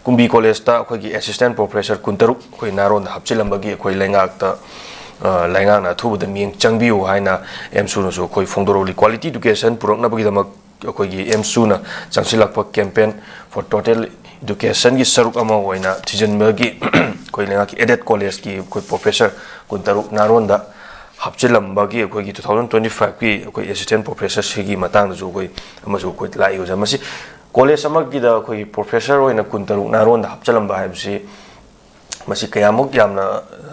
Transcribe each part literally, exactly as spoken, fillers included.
ꯀꯨꯝꯕꯤ ꯀꯣꯂꯦꯖꯇ ꯑꯩꯈꯣꯏꯒꯤ assistant professor ꯀꯨꯟꯇꯔꯨꯛ ꯑꯩꯈꯣꯏ ꯅꯥꯔꯣꯟꯗ ꯍꯥꯞꯆꯤꯜꯂꯝꯕꯒꯤ ꯑꯩꯈꯣꯏ ꯂꯩꯉꯥꯛꯇ, ꯑ, ꯂꯩꯉꯥꯛꯅ ꯑꯊꯨꯕꯗ ꯃꯤꯠꯌꯦꯡ ꯆꯪꯕꯤꯌꯨ ꯍꯥꯏꯅ ꯑꯦꯝꯁꯨꯅꯁꯨ ꯑꯩꯈꯣꯏ ꯐꯣꯡꯗꯣꯔꯛꯂꯤ꯫ Quality education ꯄꯨꯔꯛꯅꯕꯒꯤꯗꯃꯛ ꯑꯩꯈꯣꯏꯒꯤ ꯑꯦꯝꯁꯨꯅ ꯆꯪꯁꯤꯜꯂꯛꯄ campaign for total educationꯒꯤ ꯁꯔꯨꯛ ꯑꯃ ꯑꯣꯏꯅ ꯊꯤꯖꯤꯟꯕꯒꯤ ꯑꯩꯈꯣꯏ ꯂꯩꯉꯥꯛꯀꯤ aided collegeꯀꯤ ꯑꯩꯈꯣꯏ professor ꯀꯨꯟꯇꯔꯨꯛ ꯅꯥꯔꯣꯟꯗ ꯍꯥꯞꯆꯤꯜꯂꯝꯕꯒꯤ ꯑꯩꯈꯣꯏꯒꯤ two thousand twenty fiveꯀꯤ ꯑꯩꯈꯣꯏ assistant professorꯁꯤꯒꯤ ꯃꯇꯥꯡꯗꯁꯨ ꯑꯩꯈꯣꯏ ꯑꯃꯁꯨ ꯑꯩꯈꯣꯏ ꯂꯥꯛꯏ ꯑꯣꯖꯥ꯫ ꯃꯁꯤ ꯀꯣꯂꯦꯖ ꯑꯃꯒꯤꯗ ꯑꯩꯈꯣꯏꯒꯤ professor ꯑꯣꯏꯅ ꯀꯨꯟꯇꯔꯨꯛ ꯅꯥꯔꯣꯟꯗ ꯍꯥꯞꯆꯤꯜꯂꯝꯕ ꯍꯥꯏꯕꯁꯤ ꯃꯁꯤ ꯀꯌꯥꯃꯨꯛ ꯌꯥꯝꯅ,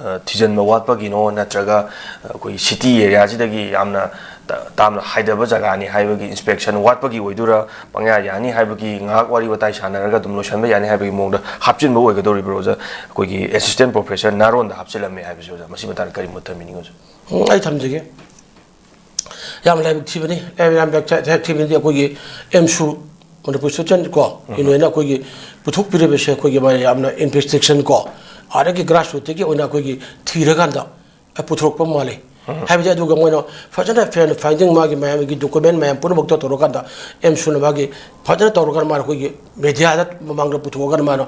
ꯑ, ꯊꯤꯖꯤꯟꯕ ꯋꯥꯠꯄꯒꯤꯅꯣ, ꯅꯠꯇ꯭ꯔꯒ ꯑꯩꯈꯣꯏ city areaꯁꯤꯗꯒꯤ ꯌꯥꯝꯅ ꯇ-, ꯇꯥꯝꯅ ꯍꯥꯏꯗꯕ ꯖꯒꯥꯅꯤ ꯍꯥꯏꯕꯒꯤ inspection ꯋꯥꯠꯄꯒꯤ ꯑꯣꯏꯗꯣꯏꯔꯥ, ꯄꯪꯌꯥ ꯌꯥꯅꯤ ꯍꯥꯏꯕꯒꯤ ꯉꯥꯏꯍꯥꯛ ꯋꯥꯔꯤ ꯋꯥꯇꯥꯏ ꯁꯥꯟꯅꯔꯒ ꯑꯗꯨꯝ ꯂꯣꯏꯁꯤꯟꯕ ꯌꯥꯅꯤ ꯍꯥꯏꯕꯒꯤ ꯃꯑꯣꯡꯗ ꯍꯥꯞꯆꯤꯟꯕ ꯑꯣꯏꯒꯗꯧꯔꯤꯕ꯭ꯔꯣ ꯑꯣꯖꯥ? ꯑꯩꯈꯣꯏꯒꯤ assistant professor ꯅꯥꯔꯣꯟꯗ ꯍꯥꯞꯆꯤꯜꯂꯝꯃꯦ ꯍꯥꯏꯕꯁꯤ ꯑꯣꯖꯥ, ꯃꯁꯤ ꯃꯇꯥꯡꯗ ꯀꯔꯤ ꯃꯣꯠ ꯊꯝꯕꯤꯅꯤꯡꯉꯤ ꯑꯣꯖꯥ? ꯎꯝ, ꯑꯩ ꯊꯝꯖꯒꯦ꯫ ꯌꯥꯝ ꯂꯥꯏꯕꯛ ꯊꯤꯕꯅꯤ꯫ ꯑꯦ, ꯌꯥꯝ ꯂꯥꯏꯕꯛ ꯊꯤ-, ꯊꯤ-, ꯊꯤꯕꯅꯤꯗꯤ ꯑꯩꯈꯣꯏꯒꯤ ꯑꯦꯝꯁꯨ ꯃꯅꯤꯄꯨꯔ ꯁꯨꯆꯟ ꯀꯣ, ꯎꯝ꯫ Unionꯅ ꯑꯩꯈꯣꯏꯒꯤ ꯄꯨꯊꯣꯛꯄꯤꯔꯤꯕꯁꯦ ꯑꯩꯈꯣꯏꯒꯤ ꯃꯥ ꯌꯥꯝꯅ investigation ꯀꯣ, ꯑꯥꯗꯒꯤ grassrootꯇꯒꯤ ꯑꯣꯏꯅ ꯑꯩꯈꯣꯏꯒꯤ ꯊꯤꯔꯀꯥꯟꯗ ꯄꯨꯊꯣꯔꯛꯄ ꯃꯥꯜꯂꯤ꯫ ꯎꯝ꯫ ꯍꯥꯏꯕꯗꯤ ꯑꯗꯨꯒ ꯃꯣꯏꯅ ꯐꯖꯅ fact finding ꯃꯥꯒꯤ ꯃꯌꯥꯝꯒꯤ document ꯃꯌꯥꯝ ꯄꯨꯝꯅꯃꯛꯇ ꯇꯧꯔꯀꯥꯟꯗ ꯑꯦꯝꯁꯨꯅ ꯃꯥꯒꯤ ꯐꯖꯅ ꯇꯧꯔꯒ ꯃꯥꯅ ꯑꯩꯈꯣꯏꯒꯤ mediaꯗ ꯃꯃꯥꯡꯗ ꯄꯨꯊꯣꯛꯑꯒ ꯃꯥꯅ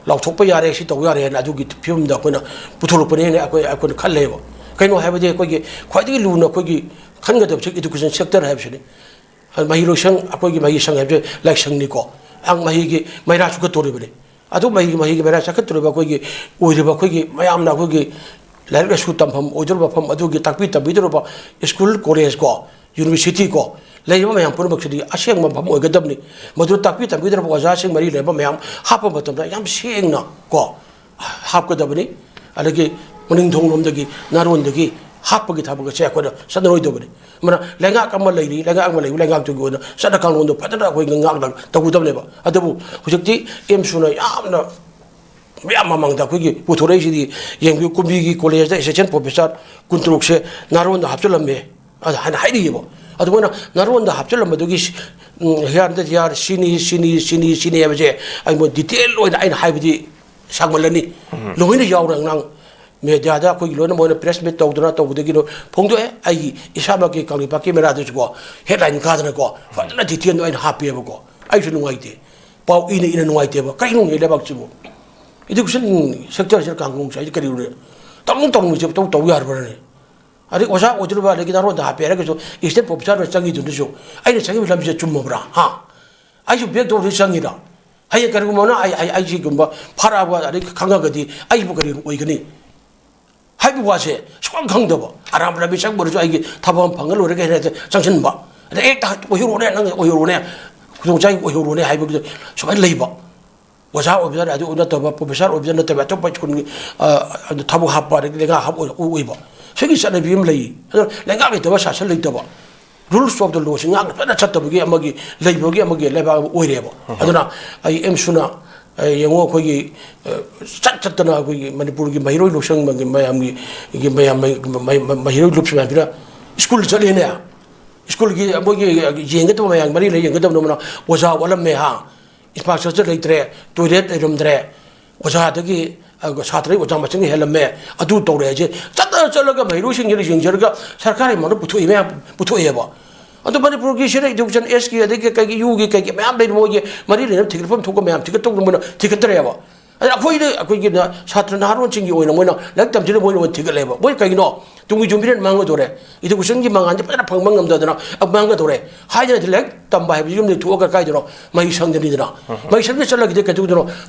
ꯂꯥꯎꯊꯣꯛꯄ ꯌꯥꯔꯦ, ꯁꯤ ꯇꯧꯕ ꯌꯥꯔꯦ ꯍꯥꯏꯅ ꯑꯗꯨꯒꯤ ꯐꯤꯕꯝꯗ ꯑꯩꯈꯣꯏꯅ ꯄꯨꯊꯣꯔꯛꯄꯅꯦꯅ ꯑꯩꯈꯣꯏ, ꯑꯩꯈꯣꯏꯅ ꯈꯜꯂꯦꯕ꯫ ꯀꯩꯅꯣ ꯍꯥꯏꯕꯗꯤ ꯑꯩꯈꯣꯏꯒꯤ ꯈ꯭ꯋꯥꯏꯗꯒꯤ ꯂꯨꯅ ꯑꯩꯈꯣꯏꯒꯤ ꯈꯟꯒꯗꯕꯁꯦ education sector ꯍꯥꯏꯕꯁꯤꯅꯤ꯫ ꯃꯍꯩ ꯂꯣꯏꯁꯪ, ꯑꯩꯈꯣꯏꯒꯤ ꯃꯍꯩꯁꯪ ꯍꯥꯏꯕꯁꯦ ꯂꯥꯏꯁꯪꯅꯤꯀꯣ꯫ ꯑꯉꯥꯡ ꯃꯍꯩꯒꯤ ꯃꯩꯔꯥ ꯆꯨꯈꯠꯇꯣꯔꯤꯕꯅꯤ꯫ ꯑꯗꯨ ꯃꯍꯩꯒꯤ, ꯃꯍꯩꯒꯤ ꯃꯩꯔꯥ ꯆꯠꯈꯠꯇꯣꯔꯤꯕ ꯑꯩꯈꯣꯏꯒꯤ ꯑꯣꯏꯔꯤꯕ ꯑꯩꯈꯣꯏꯒꯤ ꯃꯌꯥꯝꯅ ꯑꯩꯈꯣꯏꯒꯤ ꯂꯥꯏꯔꯤꯛ ꯂꯥꯏꯁꯨ ꯇꯝꯐꯝ ꯑꯣꯏꯗꯧꯔꯤꯕ ꯃꯐꯝ ꯑꯗꯨꯒꯤ ꯇꯥꯛꯄꯤ ꯇꯝꯕꯤꯗꯧꯔꯤꯕ school, college ꯀꯣ, university ꯀꯣ, ꯂꯩꯔꯤꯕ ꯃꯌꯥꯝ ꯄꯨꯝꯅꯃꯛꯁꯤꯗꯤ ꯑꯁꯦꯡꯕ ꯃꯐꯝ ꯑꯣꯏꯒꯗꯕꯅꯤ꯫ ꯃꯗꯨ ꯇꯥꯛꯄꯤ ꯇꯝꯕꯤꯗꯧꯔꯤꯕ ꯑꯣꯖꯥꯁꯤꯡ ꯃꯔꯤ ꯂꯩꯅꯕ ꯃꯌꯥꯝ ꯍꯥꯞꯄ ꯃꯇꯝꯗ ꯌꯥꯝ ꯁꯦꯡꯅ ꯀꯣ, ꯍꯥꯞꯀꯗꯕꯅꯤ꯫ ꯑꯗꯒꯤ ꯃꯅꯤꯡ ꯊꯣꯡꯂꯣꯝꯗꯒꯤ, ꯅꯥꯔꯣꯟꯗꯒꯤ ꯍꯥꯞꯄꯒꯤ ꯊꯕꯛ ꯑꯁꯦ ꯑꯩꯈꯣꯏꯅ ꯆꯠꯅꯔꯣꯏꯗꯕꯅꯤ꯫ ꯃꯔꯝ ꯂꯩꯉꯥꯛ ꯑꯃ ꯂꯩꯔꯤ, ꯂꯩꯉꯥꯛ ꯑꯃ ꯂꯩꯕ ꯂꯩꯉꯥꯛꯇꯨꯒꯤ ꯑꯣꯏꯅ ꯆꯠꯅ ꯀꯥꯡꯂꯣꯟꯗꯣ ꯐꯖꯅ ꯑꯩꯈꯣꯏ ꯉꯥꯛꯅ ꯇꯧꯒꯗꯕꯅꯦꯕ꯫ ꯑꯗꯨꯕꯨ ꯍꯧꯖꯤꯛꯇꯤ ꯑꯦꯝꯁꯨꯅ ꯌꯥꯝꯅ ꯃꯌꯥꯝ ꯃꯃꯥꯡꯗ ꯑꯩꯈꯣꯏꯒꯤ ꯄꯨꯊꯣꯔꯛꯏꯁꯤꯗꯤ ꯌꯦꯡꯕꯤꯌꯨ, ꯀꯨꯝꯕꯤꯒꯤ ꯀꯣꯂꯦꯖꯇ assistant professor ꯀꯨꯟꯇꯔꯨꯛꯁꯦ ꯅꯥꯔꯣꯟꯗ ꯍꯥꯞꯆꯤꯜꯂꯝꯃꯦ ꯑꯗ ꯍꯥꯏꯅ ꯍꯥꯏꯔꯤꯑꯕ꯫ ꯑꯗꯨꯃꯥꯏꯅ ꯅꯥꯔꯣꯟꯗ ꯍꯥꯞꯆꯤꯜꯂꯝꯕꯗꯨꯒꯤ ꯁꯤ-, ꯎꯝ, ꯍꯤꯌꯥꯔꯗ ꯍꯤꯌꯥꯔ ꯁꯤꯅꯤ, ꯁꯤꯅꯤ, ꯁꯤꯅꯤ, ꯁꯤꯅꯤ ꯍꯥꯏꯕꯁꯦ ꯑꯩ ꯃꯣꯏ detail ꯑꯣꯏꯅ ꯑꯩꯅ ꯍꯥꯏꯕꯗꯤ ꯁꯥꯡꯃꯜꯂꯅꯤ꯫ ꯎꯝ꯫ ꯂꯣꯏꯅ ꯌꯥꯎꯔꯦ ꯑꯉꯥꯡ꯫ Mediaꯗ ꯑꯩꯈꯣꯏꯒꯤ ꯂꯣꯏꯅ ꯃꯣꯏꯅ press meet ꯇꯧꯗꯅ ꯇꯧꯕꯗꯒꯤ ꯂꯣꯏ ꯐꯣꯡꯗꯣꯛꯑꯦ꯫ ꯑꯩꯒꯤ ꯏꯁꯥꯃꯛꯀꯤ ꯀꯪꯂꯩꯄꯥꯛꯀꯤ ꯃꯦꯔꯥꯗꯁꯨꯀꯣ headline ꯀꯥꯗꯅꯀꯣ ꯐꯖꯅ detailꯗꯣ ꯑꯩꯅ ꯍꯥꯞꯄꯦꯕꯀꯣ꯫ ꯑꯩꯁꯨ ꯅꯨꯡꯉꯥꯏꯇꯦ꯫ ꯄꯥꯎ ꯏꯅ ꯏꯅ ꯅꯨꯡꯉꯥꯏꯇꯦꯕ꯫ ꯀꯔꯤꯅꯣ ꯂꯩꯕꯥꯛꯁꯤꯕꯨ? ꯏꯗꯨꯀꯦꯁꯟ ꯁꯦꯛꯇꯔꯁꯤꯗ ꯀꯥꯡꯒꯣꯡꯁꯦ ꯑꯩꯗꯤ ꯀꯔꯤꯅꯣ? ꯇꯧꯅꯤꯡ ꯇꯧꯅꯤꯡꯕꯁꯦ ꯇꯧ ꯇꯧ ꯌꯥꯔꯕ꯭ꯔꯅꯦ? ꯑꯗꯩ ꯑꯣꯖꯥ ꯑꯣꯏꯗꯣꯔꯤꯕ ꯑꯗꯒꯤ ꯅꯔꯣꯟꯗ ꯍꯥꯞꯄꯦ ꯍꯥꯏꯔꯒꯁꯨ ꯑꯦꯁꯤꯁꯇꯦꯟ ꯄ꯭ꯔꯣꯐꯦꯁꯔꯅ ꯆꯪꯉꯤꯗꯨꯅꯁꯨ ꯑꯩꯅ ꯆꯪꯉꯤꯕ ꯂꯝꯁꯤꯗ ꯆꯨꯝꯃꯕ꯭ꯔꯥ? ꯍꯥ? ꯑꯩꯁꯨ ꯕꯦꯛ ꯇꯧꯔꯗꯤ ꯆꯪꯉꯤꯔ? ꯍꯌꯦꯡ ꯀꯔꯤꯒꯨꯝꯕꯅ ꯑꯩ ꯑꯩ ꯑꯩꯁꯤꯒꯨꯝꯕ ꯐꯥꯔꯛꯑꯕ ꯑꯗꯩ ꯈꯪꯉꯒꯗꯤ ꯑꯩꯕꯨ ꯀꯔꯤ ꯑꯣꯏꯒꯅꯤ? ꯍꯥꯏꯕ ꯋꯥꯁꯦ ꯁꯨꯈꯪ ꯈꯪꯗꯕ꯫ ꯑꯔꯥꯟꯕ ꯂꯝꯕꯤ ꯆꯪꯕꯗꯁꯨ ꯑꯩꯒꯤ ꯊꯕꯛ ꯑꯃ ꯐꯪꯉ ꯂꯣꯏꯔꯦ ꯀꯩꯅ ꯍꯦꯛꯇ ꯆꯪꯁꯤꯟꯕ꯫ ꯑꯗꯩ ꯍꯦꯛꯇ ꯑꯣꯏꯍꯧꯔꯣꯅꯦ, ꯅꯪ ꯑꯣꯏꯍꯧꯔꯣꯅꯦ, ꯈꯨꯗꯣꯡꯆꯥꯏ ꯑꯣꯏꯍꯧꯔꯣꯅꯦ ꯍꯥꯏꯕꯒꯤꯗ ꯁꯨꯃꯥꯏꯅ ꯂꯩꯕ꯫ ꯑꯣꯖꯥ ꯑꯣꯏꯕꯗ ꯑꯗꯨ ꯅꯠꯇꯕ, ꯄ꯭ꯔꯣꯐꯦꯁꯔ ꯑꯣꯏꯕꯗ ꯅꯠꯇꯕ, ꯑꯇꯣꯞꯄ ꯁ꯭ꯀꯨꯜꯒꯤ, ꯑ, ꯑꯗꯨ ꯊꯕꯛ ꯍꯥꯞꯄ, ꯑꯗꯒꯤ ꯂꯩꯉꯥꯛ ꯍꯥꯞꯄ ꯑꯣꯏ-, ꯑꯣꯏꯕ꯫ ꯁꯤꯒꯤ ꯆꯠꯅꯕꯤ ꯑꯃ ꯂꯩ꯫ ꯑꯗꯣ ꯂꯩꯉꯥꯛ ꯂꯩꯇꯕ, ꯁꯥꯁꯟ ꯂꯩꯇꯕ, rules of the law ꯁꯤ ꯉꯥꯛꯅ ꯐꯖꯅ ꯆꯠꯇꯕꯒꯤ ꯑꯃꯒꯤ, ꯂꯩꯕꯒꯤ ꯑꯃꯒꯤ ꯂꯩꯕꯥꯛ ꯑꯃ ꯑꯣꯏꯔꯦꯕ꯫ ꯑꯗꯨꯅ ꯑꯩ ꯑꯦꯝ ꯁꯨꯅ, ꯑ, ꯌꯦꯡꯉꯣ, ꯑꯩꯈꯣꯏꯒꯤ, ꯑ, ꯆꯠ ꯆꯠꯇꯅ ꯑꯩꯈꯣꯏꯒꯤ ꯃꯅꯤꯄꯨꯔꯒꯤ ꯃꯍꯩꯔꯣꯏ ꯂꯣꯏꯁꯪ ꯃꯌꯥꯝꯒꯤ, ꯒꯤ ꯃꯌꯥꯝ, ꯃꯍꯩ-, ꯃꯍꯩ-, ꯃꯍꯩꯔꯣꯏ ꯂꯨꯞꯁ ꯃꯌꯥꯝꯁꯤꯅ ꯁ꯭ꯀꯨꯜ ꯆꯠꯂꯦꯅꯦ꯫ ꯁ꯭ꯀꯨꯜꯒꯤ ꯃꯣꯏꯒꯤ ꯌꯦꯡꯒꯗꯕ ꯃꯌꯥꯝ ꯃꯔꯤ ꯂꯩ ꯌꯦꯡꯒꯗꯕꯗꯣ ꯑꯃꯅ ꯑꯣꯖꯥ ꯋꯥꯠꯂꯝꯃꯦ ꯍꯥ꯫ ꯏꯟꯐ꯭ꯔꯥꯁ꯭ꯇ꯭ꯔꯛꯆꯔ ꯂꯩꯇ꯭ꯔꯦ, ꯇꯣꯏꯂꯦꯠ ꯂꯩꯔꯝꯗ꯭ꯔꯦ, ꯑꯣꯖꯥꯗꯒꯤ, ꯑ, ꯁꯥꯇ꯭ꯔꯒꯤ ꯑꯣꯖꯥ ꯃꯁꯤꯡ ꯍꯦꯜꯂꯝꯃꯦ, ꯑꯗꯨ ꯇꯧꯔꯦ ꯍꯥꯏꯁꯦ꯫ ꯆꯠꯂ ꯆꯠꯂꯒ ꯃꯍꯩꯔꯣꯏꯁꯤꯡꯁꯤꯅ ꯌꯦꯡꯖꯔꯒ ꯁꯔꯀꯥꯔꯒꯤ ꯃꯥꯡꯗ ꯄꯨꯊꯣꯛꯏ ꯃꯌꯥꯝ ꯄꯨꯊꯣꯛꯑꯦꯕ꯫ ꯑꯗꯣ ꯃꯅꯤꯄꯨꯔꯒꯤ ꯁꯤꯗ ꯏꯗꯨꯀꯦꯁꯟ ꯑꯦꯁꯀꯤ ꯑꯗꯒꯤ ꯀꯩꯒꯤ ꯌꯨꯒꯤ ꯀꯩꯒꯤ ꯃꯌꯥꯝ ꯂꯩꯔꯤ, ꯃꯣꯏꯒꯤ ꯃꯔꯤ ꯂꯩꯅꯕ ꯊꯤꯒꯠꯐꯝ ꯊꯣꯛꯄ ꯃꯌꯥꯝ ꯊꯤꯒꯠꯇꯧꯗ ꯃꯣꯏꯅ ꯊꯤꯒꯠꯇ꯭ꯔꯦꯕ꯫ ꯑꯗ ꯑꯩꯈꯣꯏꯗ, ꯑꯩꯈꯣꯏꯒꯤꯅ ꯁꯥꯇ꯭ꯔ ꯅꯍꯥꯔꯣꯟꯁꯤꯡꯒꯤ ꯑꯣꯏꯅ ꯃꯣꯏꯅ ꯂꯥꯏꯔꯤꯛ ꯇꯝꯁꯤꯅ ꯃꯣꯏꯅ ꯑꯣꯏꯅ ꯊꯤꯒꯠꯂꯦꯕ꯫ ꯃꯣꯏ ꯀꯩꯒꯤꯅꯣ? ꯇꯨꯡꯒꯤ ꯌꯨꯝꯕꯤꯔꯦꯟ ꯃꯥꯡꯒꯗꯧꯔꯦ, ꯏꯗꯨꯀꯦꯁꯟꯒꯤ ꯃꯉꯥꯟꯁꯦ ꯐꯖꯅ ꯐꯪꯕ ꯉꯝꯗꯗꯅ ꯑꯃꯨꯛ ꯃꯥꯡꯒꯗꯧꯔꯦ ꯍꯥꯏꯗꯅ ꯂꯥꯏꯔꯤꯛ ꯇꯝꯕ ꯍꯥꯏꯕꯁꯤ ꯌꯨꯝꯗꯒꯤ ꯊꯣꯛꯑꯒ ꯀꯥꯏꯗꯅꯣ? ꯃꯍꯩ ꯁꯪꯗꯅꯤꯗꯅ꯫ ꯃꯍꯩ ꯁꯪꯗ ꯆꯠꯂꯒꯗꯤ ꯀꯩꯗꯧꯗꯣꯏꯅꯣ?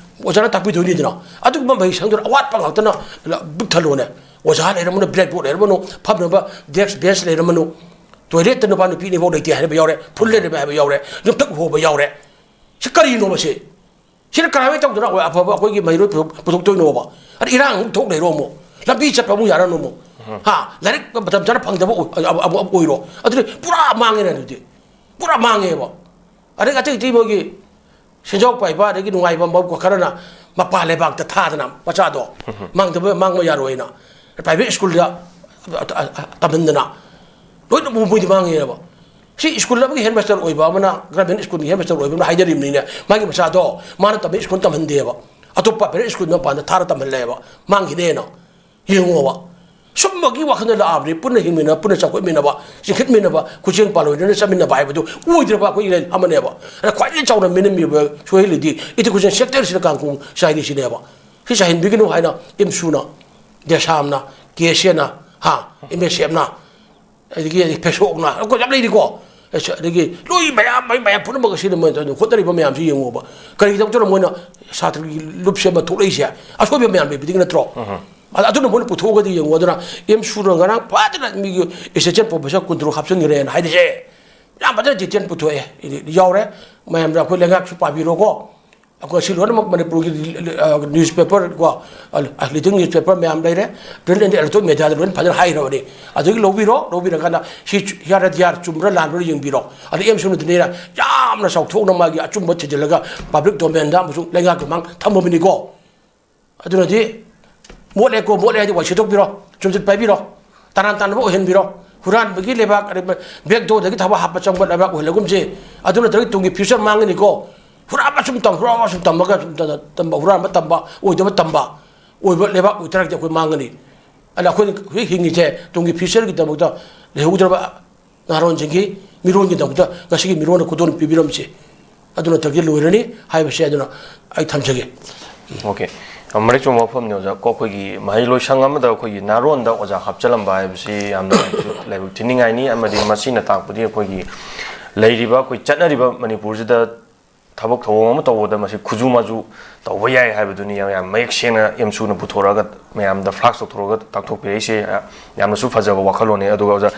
ꯑꯣꯖꯥꯅ ꯇꯥꯛꯄꯤꯗꯣꯏꯅꯤꯗꯅ꯫ ꯑꯗꯨꯒꯨꯝꯕ ꯃꯍꯩ ꯁꯪꯗꯨꯅ ꯑꯋꯥꯠꯄ ꯉꯥꯛꯇꯅ ꯄꯤꯛ ꯊꯜꯂꯣꯅꯦ꯫ ꯑꯣꯖꯥ ꯂꯩꯔꯝꯃꯅꯨ, blackboard ꯂꯩꯔꯝꯃꯅꯨ, ꯐꯝꯅꯕ desk bench ꯂꯩꯔꯝꯃꯅꯨ, toilet ꯇ ꯅꯨꯄꯥ ꯅꯨꯄꯤ ꯑꯅꯤꯐꯥꯎ ꯂꯩꯇꯦ ꯍꯥꯏꯕ ꯌꯥꯎꯔꯦ, ꯐꯨꯜ ꯂꯩꯔꯝꯃꯦ ꯍꯥꯏꯕ ꯌꯥꯎꯔꯦ, ꯌꯨꯝꯊꯛ ꯍꯣꯕ ꯌꯥꯎꯔꯦ꯫ ꯁꯤ ꯀꯔꯤꯅꯣ ꯃꯁꯤ? ꯁꯤꯅ ꯀꯔꯥꯏꯋꯥꯏ ꯇꯧꯗꯅ ꯑꯩꯈꯣꯏ ꯑꯐꯕ ꯑꯩꯈꯣꯏꯒꯤ ꯃꯍꯩꯔꯣꯏ ꯄꯨꯊꯣꯛ-, ꯄꯨꯊꯣꯛꯇꯣꯏꯅꯣꯕ? ꯑꯗ ꯏꯔꯥꯡ ꯑꯃꯨꯛ ꯊꯣꯛ ꯂꯩꯔꯣ ꯑꯃꯨꯛ, ꯂꯝꯕꯤ ꯆꯠꯄ ꯑꯃꯨꯛ ꯌꯥꯔꯅꯨ ꯑꯃꯨꯛ, ꯍꯥ? ꯂꯥꯏꯔꯤꯛ ꯃꯇꯝ ꯆꯥꯅ ꯐꯪꯗꯕ ꯑꯣꯏ-, ꯑ-, ꯑ-, ꯑ-, ꯑꯣꯏꯔꯣ꯫ ꯑꯗꯨꯗꯤ ꯄꯨꯔꯥ ꯃꯥꯡꯉꯦꯅꯦ ꯑꯗꯨꯗꯤ, ꯄꯨꯔꯥ ꯃꯥꯡꯉꯦꯕ꯫ ꯑꯗꯒꯤ ꯑꯇꯩ ꯑꯇꯩ ꯃꯣꯏꯒꯤ ꯁꯦꯟꯖꯥꯎ ꯄꯥꯏꯕ ꯑꯗꯒꯤ ꯅꯨꯡꯉꯥꯏꯕ ꯃꯧ ꯈꯔꯅ ꯃꯄꯥꯟ ꯂꯩꯕꯥꯛꯇ ꯊꯥꯗꯅ ꯃꯆꯥꯗꯣ ꯃꯥꯡꯗꯕ, ꯃꯥꯡꯕ ꯌꯥꯔꯣꯏꯅ private ꯁ꯭ꯀꯨꯜꯗ, ꯑ, ꯑ, ꯑ, ꯇꯝꯍꯟꯗꯅ ꯂꯣꯏꯅ ꯃꯣꯏꯗꯤ ꯃꯥꯡꯉꯦꯕ꯫ ꯁꯤ ꯁ꯭ꯀꯨꯜ ꯑꯃꯒꯤ headmaster ꯑꯣꯏꯕ ꯑꯃꯅ, government ꯁ꯭ꯀꯨꯜꯒꯤ headmaster ꯑꯣꯏꯕ ꯑꯃꯅ ꯍꯥꯏꯅꯔꯤꯕꯅꯤꯅꯦ, ꯃꯥꯒꯤ ꯃꯆꯥꯗꯣ ꯃꯥꯅ ꯇꯝꯕ ꯁ꯭ꯀꯨꯜ ꯇꯝꯍꯟꯗꯦꯕ, ꯑꯇꯣꯞꯄ private ꯁ꯭ꯀꯨꯜ ꯃꯄꯥꯟꯗ ꯊꯥꯔ ꯇꯝꯍꯜꯂꯦꯕ, ꯃꯥꯡꯈꯤꯅꯦꯅ꯫ ꯌꯦꯡꯉꯣꯕ, ꯁꯨꯝꯕꯒꯤ ꯋꯥꯈꯜꯗ ꯂꯥꯛꯑꯕꯅꯤ꯫ ꯄꯨꯟꯅ ꯍꯤꯡꯃꯤꯟꯅ, ꯄꯨꯟꯅ ꯆꯥꯎꯈꯠꯃꯤꯟꯅꯕ, ꯆꯤꯡꯈꯠꯃꯤꯟꯅꯕ, ꯈꯨꯠꯁꯦꯝ ꯄꯥꯜꯂꯣꯏꯗꯅ ꯆꯠꯃꯤꯟꯅꯕ ꯍꯥꯏꯕꯗꯨ ꯑꯣꯏꯗ꯭ꯔꯕ ꯑꯩꯈꯣꯏ ꯏꯔꯩ ꯑꯃꯅꯦꯕ꯫ ꯑꯗ ꯈ꯭ꯋꯥꯏꯗꯒꯤ ꯆꯥꯎꯅ ꯃꯤꯅꯝꯃꯤꯕ ꯁꯣꯏꯍꯜꯂꯤꯗꯤ education sector ꯁꯤꯅ ꯀꯥꯡꯈꯣꯡ ꯆꯥꯏꯔꯤꯁꯤꯅꯦꯕ꯫ ꯁꯤ ꯆꯥꯏꯍꯟꯕꯤꯒꯅꯨ ꯍꯥꯏꯅ ꯑꯦꯝꯁꯨꯅ, ꯗꯦꯁꯥꯝꯅ, ꯀꯦ ꯑꯦꯁ ꯑꯦꯅ, ꯍꯥ, ꯑꯦꯝ ꯑꯦꯁ ꯑꯦꯐꯅ, ꯑꯗꯒꯤ ꯐꯦꯁꯣꯛꯅ, ꯑꯩꯈꯣꯏ ꯌꯥꯝ ꯂꯩꯔꯤꯀꯣ꯫ ꯑꯁ, ꯑꯗꯒꯤ ꯂꯣꯏ ꯃꯌꯥꯝ, ꯃꯌꯥꯝ, ꯃꯌꯥꯝ ꯄꯨꯝꯅꯃꯛ ꯑꯁꯤꯅ ꯃꯣꯏꯅ ꯇꯧꯔꯤꯕ ꯍꯣꯠꯅꯔꯤꯕ ꯃꯌꯥꯝꯁꯤ ꯌꯦꯡꯉꯣꯕ꯫ ꯀꯔꯤꯒꯤꯗꯃꯛꯇꯅ ꯃꯣꯏꯅ ꯁꯥꯇ꯭ꯔꯒꯤ ꯂꯨꯞꯁꯦ ꯑꯃ ꯊꯣꯛꯂꯛꯏꯁꯦ? ꯑꯁꯣꯏꯕ ꯃꯌꯥꯝ ꯂꯩꯕꯗꯒꯤ ꯅꯠꯇ꯭ꯔꯣ? ꯑꯗ-, ꯑꯗꯨꯅ ꯃꯣꯏꯅ ꯄꯨꯊꯣꯛꯑꯒꯗꯤ ꯌꯦꯡꯉꯣ꯫ ꯑꯗꯨꯅ ꯑꯦꯝꯁꯨꯅ ꯉꯔꯥꯡ ꯐꯖꯅ ꯃꯤꯒꯤ assistant professor ꯀꯨꯟꯇꯔꯨꯛ ꯍꯥꯞꯆꯤꯟꯈ꯭ꯔꯦꯅ ꯍꯥꯏꯔꯤꯁꯦ ꯌꯥꯝ ꯐꯖꯅ detail ꯄꯨꯊꯣꯛꯑꯦ꯫ ꯌꯥꯎꯔꯦ꯫ ꯃꯌꯥꯝꯅ ꯑꯩꯈꯣꯏ ꯂꯩꯉꯥꯛꯁꯨ ꯄꯥꯕꯤꯔꯣꯀꯣ꯫ ꯑꯩꯈꯣꯏ ꯁꯤ ꯂꯣꯏꯅꯃꯛ ꯃꯅꯤꯄꯨꯔꯒꯤ, ꯑ, newspaper ꯀꯣ, ꯑ, leading newspaper ꯃꯌꯥꯝ ꯂꯩꯔꯦ, print and electronic mediaꯗ ꯂꯣꯏꯅ ꯐꯖꯅ ꯍꯥꯏꯈ꯭ꯔꯕꯅꯤ꯫ ꯑꯗꯨꯗꯒꯤ ꯂꯧꯕꯤꯔꯣ, ꯂꯧꯕꯤꯔꯀꯥꯟꯗ ꯁꯤ ꯌꯥꯔ ꯌꯥꯔ ꯆꯨꯝꯕ꯭ꯔꯥ ꯂꯥꯟꯕ꯭ꯔꯥ ꯌꯦꯡꯕꯤꯔꯣ꯫ ꯑꯗ ꯑꯦꯝ ꯁꯨꯅꯗꯅꯤꯅ ꯌꯥꯝꯅ ꯆꯥꯎꯊꯣꯛꯅ ꯃꯥꯒꯤ ꯑꯆꯨꯝꯕ ꯊꯤꯖꯤꯜꯂꯒ public domainꯗ ꯑꯃꯁꯨꯡ ꯂꯩꯉꯥꯛꯀꯤ ꯃꯥꯡ ꯊꯝꯃꯕꯅꯤꯀꯣ꯫ ꯑꯗꯨꯅꯗꯤ ꯃꯣꯠꯂꯦꯀꯣ, ꯃꯣꯠꯂꯦ ꯍꯥꯏꯗꯤ ꯋꯥꯏ ꯁꯤꯠꯇꯣꯛꯄꯤꯔꯣ, ꯆꯨꯝꯁꯤꯠ ꯄꯥꯏꯕꯤꯔꯣ, ꯇꯔꯥꯟ ꯇꯥꯟꯅꯕ ꯑꯣꯏꯍꯟꯕꯤꯔꯣ꯫ ꯍꯨꯔꯥꯟꯕꯒꯤ ꯂꯩꯕꯥꯛ, back doorꯗꯒꯤ ꯊꯕꯛ ꯍꯥꯞꯄ ꯆꯪꯕ ꯂꯩꯕꯥꯛ ꯑꯣꯏꯍꯜꯂꯒꯨꯝꯁꯤ꯫ ꯑꯗꯨ ꯅꯠꯇ꯭ꯔꯒꯗꯤ ꯇꯨꯡꯒꯤ future ꯃꯥꯡꯒꯅꯤꯀꯣ꯫ ꯍꯨꯔꯥꯟꯕ ꯁꯨꯝ ꯇꯝ, ꯍꯨꯔꯥꯟꯕ ꯁꯨꯝ ꯇꯝꯃꯒ ꯁꯨꯝ ꯇꯝ-, ꯇꯝꯕ, ꯍꯨꯔꯥꯟꯕ ꯇꯝꯕ, ꯑꯣꯏꯗꯕ ꯇꯝꯕ, ꯑꯣꯏꯕ ꯂꯩꯕꯥꯛ ꯑꯣꯏꯇꯥꯔꯒꯗꯤ ꯑꯩꯈꯣꯏ ꯃꯥꯡꯒꯅꯤ꯫ ꯑꯗ ꯑꯩꯈꯣꯏꯅ ꯍꯧꯖꯤꯛ ꯍꯤꯡꯉꯤꯁꯦ ꯇꯨꯡꯒꯤ futureꯒꯤꯗꯃꯛꯇ ꯂꯩꯍꯧꯒꯗꯕ ꯅꯍꯥꯔꯣꯟꯁꯤꯡꯒꯤ ꯃꯤꯔꯣꯟꯒꯤꯗꯃꯛꯇ ꯉꯁꯤꯒꯤ ꯃꯤꯔꯣꯟꯗ ꯈꯨꯗꯣꯜ ꯄꯤꯕꯤꯔꯝꯁꯤ꯫ ꯑꯗꯨ ꯅꯠꯇ꯭ꯔꯒꯗꯤ ꯂꯣꯏꯔꯅꯤ ꯍꯥꯏꯕꯁꯦ ꯑꯗꯨꯅ ꯑꯩ ꯊꯝꯖꯒꯦ꯫ ꯑꯣꯀꯦ꯫ ꯌꯥꯝ ꯃꯔꯤꯛ ꯆꯨꯝꯕ ꯋꯥꯐꯝꯅꯤ ꯑꯣꯖꯥ꯫ ꯀꯣ ꯑꯩꯈꯣꯏꯒꯤ ꯃꯍꯩꯂꯣꯏꯁꯪ ꯑꯃꯗ ꯑꯩꯈꯣꯏꯒꯤ ꯅꯍꯥꯔꯣꯟꯗ ꯑꯣꯖꯥ ꯍꯥꯞꯆꯤꯜꯂꯝꯕ ꯍꯥꯏꯕꯁꯤ ꯌꯥꯝꯅ ꯂꯥꯏꯕꯛ ꯊꯤꯅꯤꯡꯉꯥꯏꯅꯤ꯫ ꯑꯃꯗꯤ ꯃꯁꯤꯅ ꯇꯥꯛꯄꯗꯤ ꯑꯩꯈꯣꯏꯒꯤ ꯂꯩꯔꯤꯕ ꯑꯩꯈꯣꯏ ꯆꯠꯅꯔꯤꯕ ꯃꯅꯤꯄꯨꯔꯁꯤꯗ ꯊꯕꯛ ꯊꯧꯑꯣꯡ ꯑꯃ ꯇꯧꯕꯗ ꯃꯁꯤ ꯈꯨꯖꯨ ꯃꯥꯖꯨ ꯇꯧꯕ ꯌꯥꯏ ꯍꯥꯏꯕꯗꯨꯅꯤ ꯌꯥꯝ, ꯌꯥꯝ ꯃꯌꯦꯛ ꯁꯦꯡꯅ ꯑꯦꯝꯁꯨꯅ ꯄꯨꯊꯣꯔꯛꯑꯒ ꯃꯌꯥꯝꯗ flash ꯇꯧꯊꯣꯔꯛꯑꯒ ꯇꯥꯛꯊꯣꯛꯄꯤꯔꯛꯏꯁꯦ꯫ ꯌꯥꯝꯅꯁꯨ ꯐꯖꯕ ꯋꯥꯈꯜꯂꯣꯟꯅꯤ꯫ ꯑꯗꯨꯒ ꯑꯣꯖꯥ,